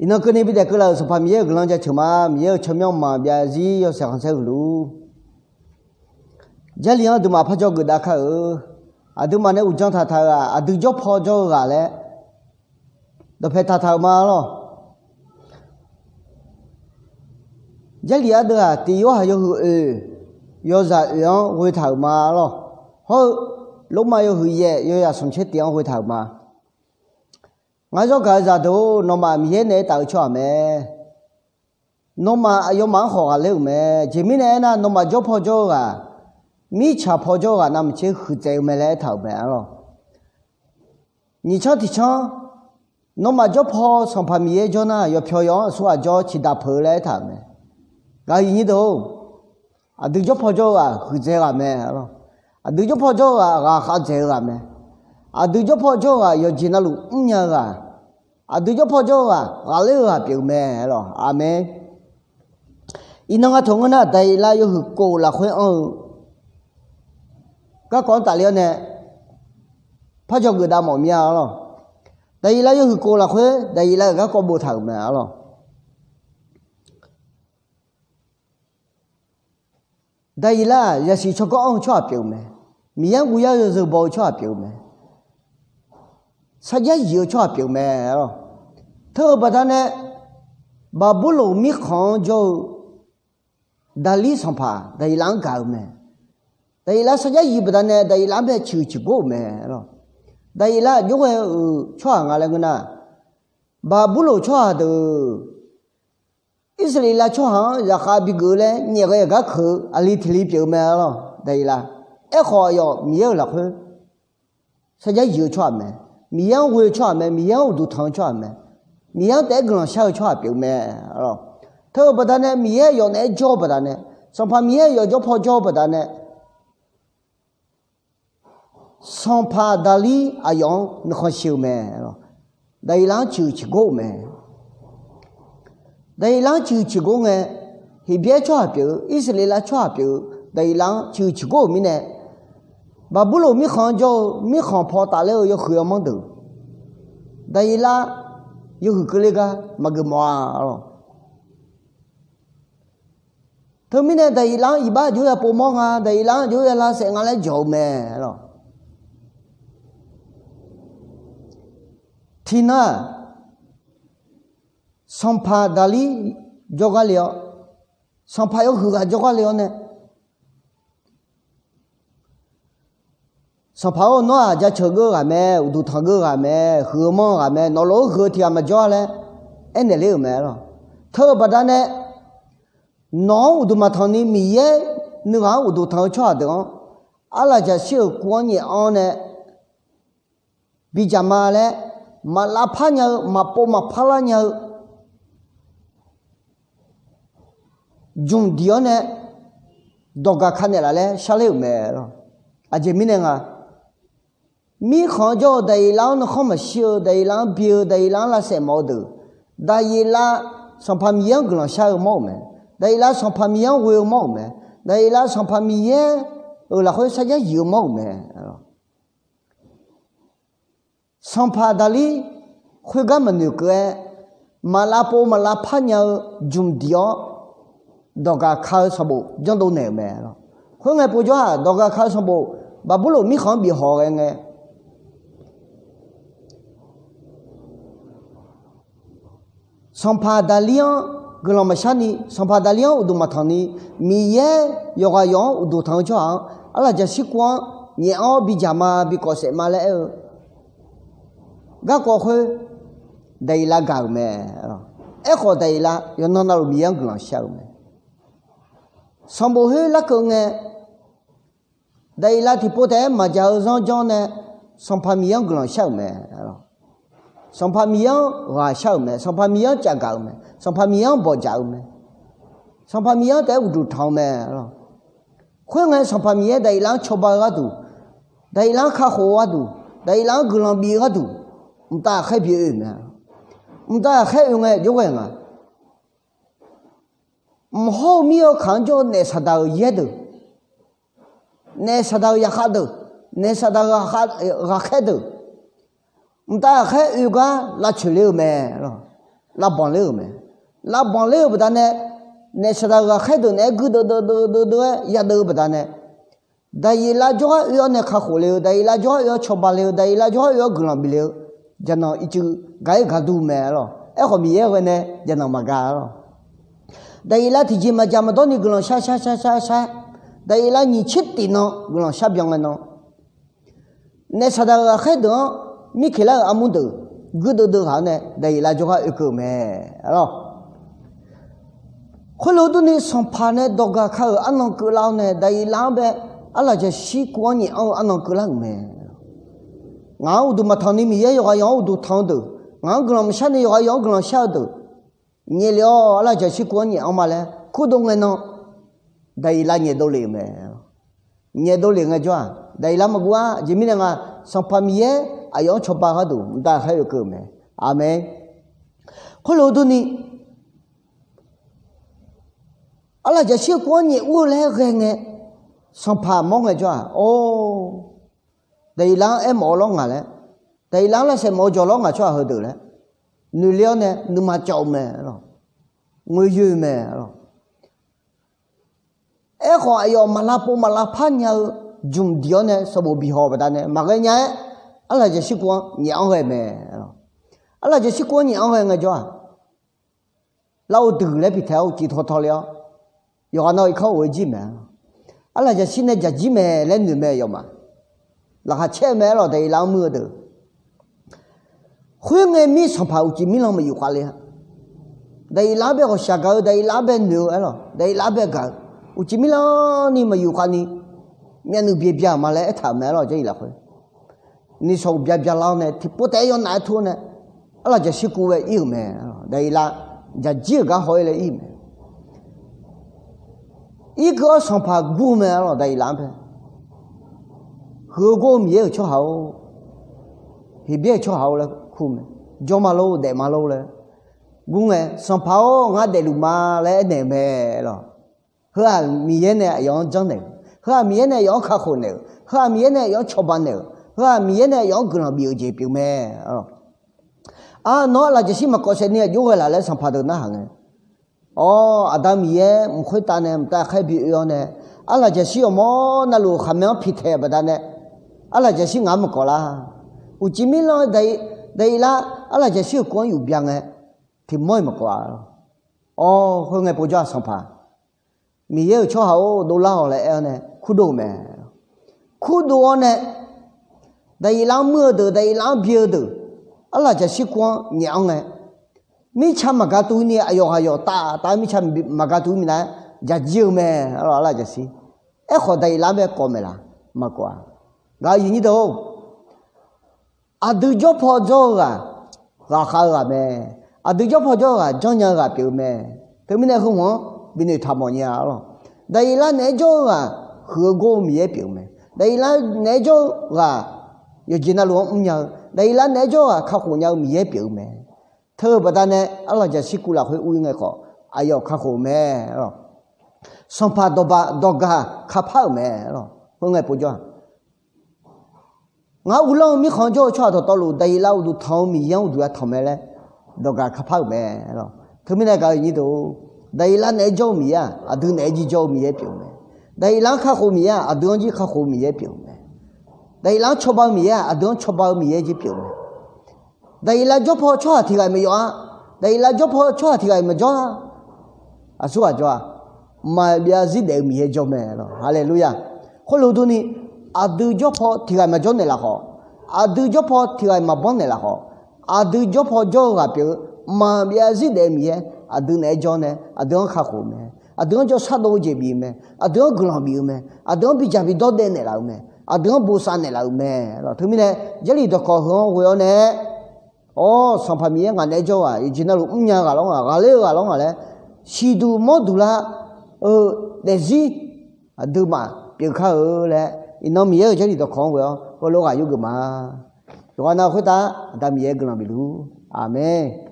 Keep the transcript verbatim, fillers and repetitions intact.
Iqnan keuvni bidaef keuvlaf-euq Sanqpaq Miqyaer-euq guiqlanq jaceuq ma. Miqyaer-euq tsawrmyanr maqbyav zarzir yawshaef khanqsaer huiq luf-ur. Jarlif-anr aqduimaf parjawr geufdav kar-euq. Aqduimaf nae uqdzan taqtaq-euq-aq, aqdui jawrpaw jawr-eu ghaq laer dawqpae taqtaq-euq ma lawq. Jarlif ardeuv-aq, tiq Yorhaq yawhuiq oeq, yawzaq oeq-anr ghoe taq-euq ma lawq. Hawr-eu, Lormav yawhuiq yaeq, yawzaq smq tser tiq-anr ghoe taq-euq ma. Ngar zawr gaq-eu zaqdeuq-or, nawmaf Miqyaer naeq-aer taf-eu tsawrhaq mae. Nawmaf aqyawfmaf-anr khawf ghaqler-euq mae. Aqjeq mirnae aernar, nawmaf jawrpaw jawr-eu ghaq, mirtsaq paw jawr-eu ghaq navmaqtser huiqdzaeq-eu mae laer aertaq-euq mae lawq. Nyiq tsanr tiq tsanr, nawmaf jawrpaw Sanqpaq Miqyaer jawr nar, yawpyaw yawf-anr aqsurghaq jawr ciqdaq peuq-eu laer aertaq-euq mae. Gaqyuif nyir deuq-or, aqdui jawrpaw jawr-eu ghaq huiqdzaeq ghaq mae lawq. Aqdui jawrpaw jawr-eu ghaq ghaqkhav dzaeq-eu ghaq mae. Aqdui jawrpaw jawr-eu ghaq yawqjeq navluf mrnya-eu ghaq, aqdui jawrpaw jawr-eu ghaq ghaqler-eu ghaq pyeuf-eu mae lawq. Aqmeq. Iqnan nga taq ngeur nar, Daqyeqlav yawhuiq kov lafkhoer anr-eu garkawv-anr tafler-awr nae parjawr geufdav mawf mir-a lawq. Daqyeqlav yawhuiq kov lafkhoer Daqyeqlav-euq garkawv boftaq-euq mae lawq. Daqyeqlav-aq, zaqsiq tsawrganr anr-eu tsawrhaq pyeuf-eu mae. Miqyaer-anr guv yar yawzeu baw-eu tsawrhaq pyeuf-eu mae. Sarjax yiq-eu tsawrhaq pyeuf-eu mae lawq. Teu-eu baqdanae, Baqburloq mirkhanq-anr jawr-eu Daqlir sanqpaq Daqyeqlav-anr gaq-euq mae. Daqyeqlav sarjax yiq baqdanae Daqyeqlav-anr bae ciqhuiq ciqgor-euq mae lawq. Daqyeqlav jawrghae-euq tsawrhaq nga laer ngeur nar, Baqburloq tsawrhaq deuq Irsaqleqlav tsawrhaq-anr zaqkhav bigeuf-eu laer nyaef ghae gar keuq-eu aqli tiq li pyeuf-eu mae lawq. Daqyeqlav, aerkhawf aqyawf Miqyaer-euq lafkhoer sarjax yiq-eu tsawrhaq mae. Miqyaer-anr ghoe-eu tsawrhaq mae. Miqyaer-anr uqduq tanq-eu tsawrhaq mae. Miqyaer-anr taef-aer guiqlanq shar-eu tsawrhaq pyeuf-eu mae lawq. Teu-eu baqdanae Miqyaer yawf naeq-aer jawr-eu baqdanae, Sanqpaq Miqyaer yawf jawrpaw jawr-eu baqdanae, sanqpaq Daqlir aqyawf-anr nuikhanr shir-eu mae lawq. Daqyeqlav-anr ciqhuiq ciqgor-euq mae. Daqyeqlav-anr ciqhuiq ciqgor ngae, Heqbyaer tsawrhaq pyeuf-eu, Irsaqleqlav tsawrhaq pyeuf-eu Daqyeqlav-anr ciqhuiq ciqgor-euq mirnae, Baqburloq mirkhanq-anr jawr-eu mirkhanq paw tafler-eu yawhuiq yawmanr deuq, Daqyeqlav yawhuiq keuvle gar maqgeuf mawf-a lawq. Teumirnae Daqyeqlav-anr iqbax aqjox ya povmawr nga, Daqyeqlav-anr aqjox ya lavsaef nga laer jawq-eu mae lawq. Tiqnan-aq, sanqpaq Daqlir jawrgar le-awr, sanqpaq yawhuiq ghaq jawrgar le-awr nae, Sanqpaq-or, nawr-aq jaceuq geur-eu ghaq mae, uqduq tanq geur-eu ghaq mae, huiq-eu manr-eu ghaq mae, nawq lof-aer huiq-eu tiq ghaq maqjawr-a laer aernaeq ler-euq mae lawq. Teu-eu baqdanae nawq-anr uqduq maqtanq ni Miqyaer nuighaq-anr uqduq tanq-eu tsawrhaq deuq-anr arlaqjaqshir-euq kuv-anr nyaef-anr nae bidzaq ma laer, maq lavpar nya-eu, maqpov maqpar lar nya-eu, jmq diq-awr nae dawq gaq ka naeqlaf laer sharler-euq mae lawq. Aqjeq mirnae nga, mirkhanq-anr jawr-eu Daqyeqlav-anr nuikhanr maqshir-eu, Daqyeqlav-anr bi-eu, Daqyeqlav-anr lavsaef mawf-eu deuq, Daqyeqlav Sanqpaq Miqyaer-anr guiqlanq shar-eu mawr-euq mae. Daqyeqlav Sanqpaq Miqyaer-anr ghoe-eu mawr-euq mae. Daqyeqlav Sanqpaq Miqyaer-euq lafkhoer sarjax yiq-eu mawr-euq mae. Sanqpaq Daqlir khoergar maqnoeq keuv-aer, maq lavpov maq lavpar nya-eu jmq diq-awr, dawq gaq ka-eu sanqbof janrdov naeq-euq mae lawq. Khoerngae povjawr-aq, dawq gaq ka-eu sanqbof Baqburloq mirkhanq-anr bif haw ghae ngae, Sanqpaq Daqlir-anr guiqlanq maqshar ni, Sanqpaq Daqlir-anr uqduq maqtanq ni, Miqyaer yawqghaq yawq-anr uqduq tanq-eu tsawrhaq-anr, arlaqjaqshir kuv-anr nyaef-awr bidzaq ma, bikawv saef ma laer aer-eu garkawv khoer, Daqyeqlav gaq-euq mae. Aerkhawf, Daqyeqlav yawqnan navluf Miqyaer-anr guiqlanq shar-euq mae. Sanqbof khoer larkeuv ngae, Daqyeqlav tiqpov taef-aer maqdzaq-eu zanr janr nae, Sanqpaq Miqyaer-anr guiqlanq shar-euq mae. Sanqpaq Miqyaer-anr ghaq shar-euq mae. Sanqpaq Miqyaer-anr cafgaq-euq mae. Sanqpaq Miqyaer-anr bawqdzaq-eu mae. Sanqpaq Miqyaer-anr taef-aer uqduq tanq-eu mae. Khoerngae, Sanqpaq Miqyaer Daqyeqlav-anr cawba-eu gharduq, Daqyeqlav-anr kakhof-eu gharduq, Daqyeqlav-anr guiqlanq bif-eu gharduq, mqtav ghaqkhaer bi oe mae. Mqtav ghaqkhaer oe ngae jawrghae nga. Mq hawr-eu mir-eu kaq-anr jawr-eu naef saqdaq-euq yaer deuq, naef saqdaq-euq yaqkhav deuq, naef saqdaq-euq ghaqkhaer deuq, mqtav ghaqkhaer oe gar lavcoeq le-eu mae lawq. lavbanq ler-euq mae. Lavbanq ler-eu baqdanae, naef saqdaq ghaqkhaer deuq naeq-aer guirdeuv deuv deuv deuv-aer yadeuv-eu baqdanae, Daqyeqlav jawrgar oe-awr nae kakhof le-eu, Daqyeqlav jawrgar oe-awr cawba le-eu, Daqyeqlav jawrgar oe-awr guiqlanq bif le-eu, jaqnanq ircuf gaq-ir gaqdu mae lawq. Aerkhawf, Miqyaer ghae nae jaqnanq maqgaq lawq. Daqyeqlav tiqjeq maqjaq maqdawr ni guiqlanq shar shar shar shar shar, Daqyeqlav nyiq tser tiq nan guiqlanq shar byan ngae nan, naef saqdaq ghaqkhaer deuq-anr mirkeqlar-euq armur deuq guirdeuv deuv ghaq-awr nae Daqyeqlav jawrgar oekeuv-euq mae lawq. Khoerlof-eu durni, sanqpaq nae dawqgaq ka-euq arnan keuvlar-awr nae, Daqyeqlav-anr bae arlaqjaqshir kuv-anr nyaef anr-eu arnan keuvlar-euq mae. Ngaq-anr uqduq maqtanq ni Miqyaer yawqghaq yawq-anr uqduq tanq-eu deuq, ngaq-anr guiqlanq maqshar ni yawqghaq yawq-anr guiqlanq shar-eu deuq, nyaef le-awr arlaqjaqshir kuv-anr nyaef anr ma laer kurdov ngae nan, Daqyeqlav nyaef dovlef-euq mae. Nyaef dovlef ngaejawr-aq, Daqyeqlav maqguv-a. Aqjeq mirnae nga, Sanqpaq Miqyaer aqyawf-anr cawba gharduq mqtav khaer oekeuv-euq mae. Aqmeq. Khoerlof-eu durni, arlaqjaqshir-eu kuv-anr nyaef ur-eu laer ghae ngae, sanqpaq mawr ngaejawr-aq, or, Daqyeqlav-anr aermawf-eu lawr ngaq laer, Daqyeqlav-anr lavsaeq mawf-eu jawq lawr ngaq tsawrhaq heudeuq laer noeqle-awr nae nuima cawv-eu mae lawq. Ngoeqyoeq mae lawq. Aerkhawf, aqyawf maq lavpov maq lavpar nya-eu jmq diq-awr nae sanqbof bihaw-eu baqdanae maqghae nya-aer, arlaqjaqshir kuv-anr nyaef anr ghae mae lawq. Arlaqjaqshir kuv-anr nyaef anr ghae ngaejawr-aq, lar-eu duiq laer piqtaeq-awr uqcif tawtaw le-awr, yawqghaq nan irkanr of-aer jir mae. Arlaqjaqshir nae jaqjir mae laer noeq mae yawfmaf. Laqkhaq caer-eu mae aerlawq, Daqyeqlav-anr muir-eu deuq. Khoerngae mir sanqpaq uqcif mirlanr maqyuf khav le-a. Daqyeqlav-anr bae ghawqshaq gaq-eu, Daqyeqlav-anr bae noeq-eu aerlawq, Daqyeqlav-anr bae gaq-eu, uqcif mirlanr ni maqyuf khav ni, myavnuiv byaeq bya-euq ma laer aertaq-euq mae aerlawq, Jarlif lafkhoer. Nishawq uqbya byalar-awr nae tiqpov taef-aer yawnaf-aer tur-awr nae, arlaqjaqshir kuv ghae ir-euq mae. Daqyeqlav jaqjir-euq gar haw-ir laer ir-euq mae. Irkeuv-awr sanqpaq gur-eu mae aerlawq, Daqyeqlav-anr bae, huiq-eu gor-eu Miqyaer-euq tsawrhaq-or, Heqbyaer-euq tsawrhaq-or laer kur-eu mae. Jawr ma lor, daef ma lor laer gur ngae, sanqpaq-or, ngar daefluf ma laer aernaeq-eu mae lawq. Heu-aq Miqyaer nae aqyawf-anr janrnaeq-euq, heu-aq Miqyaer nae aqyawf-anr kakhof naeq-euq, heu-aq Miqyaer nae aqyawf-anr cawba naeq-euq, heu-aq Miqyaer nae aqyawf-anr guiqlanq bif-eu jeq pyeuf mae. Aq, nawr arlaqjaqshir maqkawv saef ni aqjox ghae laf laer sanqpaq deuq narhaq ngae, Awr, Aqda Miqyaer mq khoertav nae mqtav khaer bi oe-awr nae, arlaqjaqshir yawqmawr navluf khaqmae-anr piqtaeq-eu baqdanae, arlaqjaqshir ngaq-anr maqkawv lar. Uqcif mirlanr-eu Daqyeqlav arlaqjaqshir-euq kuv-anr yufbya ngae, tiqmawr-iq maqkawv-a. Awr, khoerngae povjawr-aq sanqpaq, Miqyaer-euq tsawrhaq-or, dovlar-awq laer aer-awr nae kurdov-eu mae. Kurdov-awr nae, Daqyeqlav-anr muir-eu deuq, Daqyeqlav-anr bi-eu deuq, arlaqjaqshir kuv-anr nyaef anr ngae, mirtsa maqgatuv ni aqyawf ghaq yawf taf taf-aer mirtsa maqgatuv minav-aer jaqjir-eu mae. Arlaq, arlaqjaqshir. Aerkhawf Daqyeqlav-anr bae kawv maeq laq? Maqkawv-a. Gaq-eu yiqnyir deuq-or, aqdui jawrpaw jawr-eu ghaq, ghaqkhav-eu ghaq mae. Aqdui jawrpaw jawr-eu ghaq janrnya-eu ghaq pyeuf-eu mae. Teumirnae heu hmq-anr binoeq taq mawf nya-a lawq. Daqyeqlav naeq-aer jawr-eu ghaq, huiq-eu gor-eu Miqyaer pyeuf-eu mae. Daqyeqlav naeq-aer jawr-eu ghaq, yawqjeq navluf-anr mrnya-eu, Daqyeqlav naeq-aer jawr-eu ghaq kakhof nya-eu Miqyaer pyeuf-eu mae. Teu-eu baqdanae arlaqjaqshir kuv lafkhoer ur-ir ngae khawf, aqyawf kakhof-eu mae lawq. Sanqpaq dawqbaq dawqgaq kapar-euq mae lawq. Khoerngae povjawr-aq, ngar uvlanr-eu mirkhanq-anr jawr-eu tsawrhaq dawqtawvluf, Daqyeqlav uqduq tanq-eu Miqyaer-anr uqduq ya tanq mae laer dawqgaq kapar-euq mae lawq. Teumirnae gaq-eu yiqnyir deuq-or, Daqyeqlav naeq-aer jawr-eu Miqyaer-aq, aqdui naeq-aer jir jawr-eu Miqyaer pyeuf-eu mae. Daqyeqlav-anr kakhof-eu Miqyaer-aq, aqdui-anr jir kakhof-eu Miqyaer pyeuf-eu mae. Daqyeqlav-anr cawba-eu Miqyaer-aq, aqdui-anr cawba-eu Miqyaer jir pyeuf-eu mae. Daqyeqlav jawrpaw tsawrhaq tiq ghaq maqyawf-a. Daqyeqlav jawrpaw tsawrhaq tiq ghaq maqjawr-a. Aqsurghaq jawr-a. Maqbyav zir daef-eu Miqyaer jawr mae lawq. Haleluya. Khoerlof durni, aqdui jawrpaw tiq ghaq maqjawr naeq lafkhawf, aqdui jawrpaw tiq ghaq maqbanr naeq lafkhawf, aqdui jawrpaw jawr-eu ghaq pyeuf-eu, maqbyav zir daef-eu Miqyaer aqdui naeq-aer jawr nae aqdui-anr kakhof-eu mae. Aqdui-anr jawrshar dov-eu jeq bif-eu mae. Aqdui-anr guiqlanq bif-eu mae. Aqdui-anr bidzaq bidawr daev naeqlaf-euq mae. Aqdui-anr bosav naeqlaf-euq mae lawq. Teumirnae Jarlif dawqkawq heu-anr ghoe-awr nae, Awr, Sanqpaq Miqyaer ngaq naeq-aer jawr-eu ghaq, yawqjeq navluf mrnya ghaq lawr ngaq, ghaqler-eu ghaq lawr ngaq laer, siqduq mawrduq lar-eu daefzir aqduimaf pyeuf kar-eu laer, iqnan Miqyaer-euq Jarlif dawqkawq-anr ghoe-awr heulof ghaq yurgeuf ma. Yawqghaq nav khoertav Aqda Miqyaer guiqlanq bifluf. Aqmeq.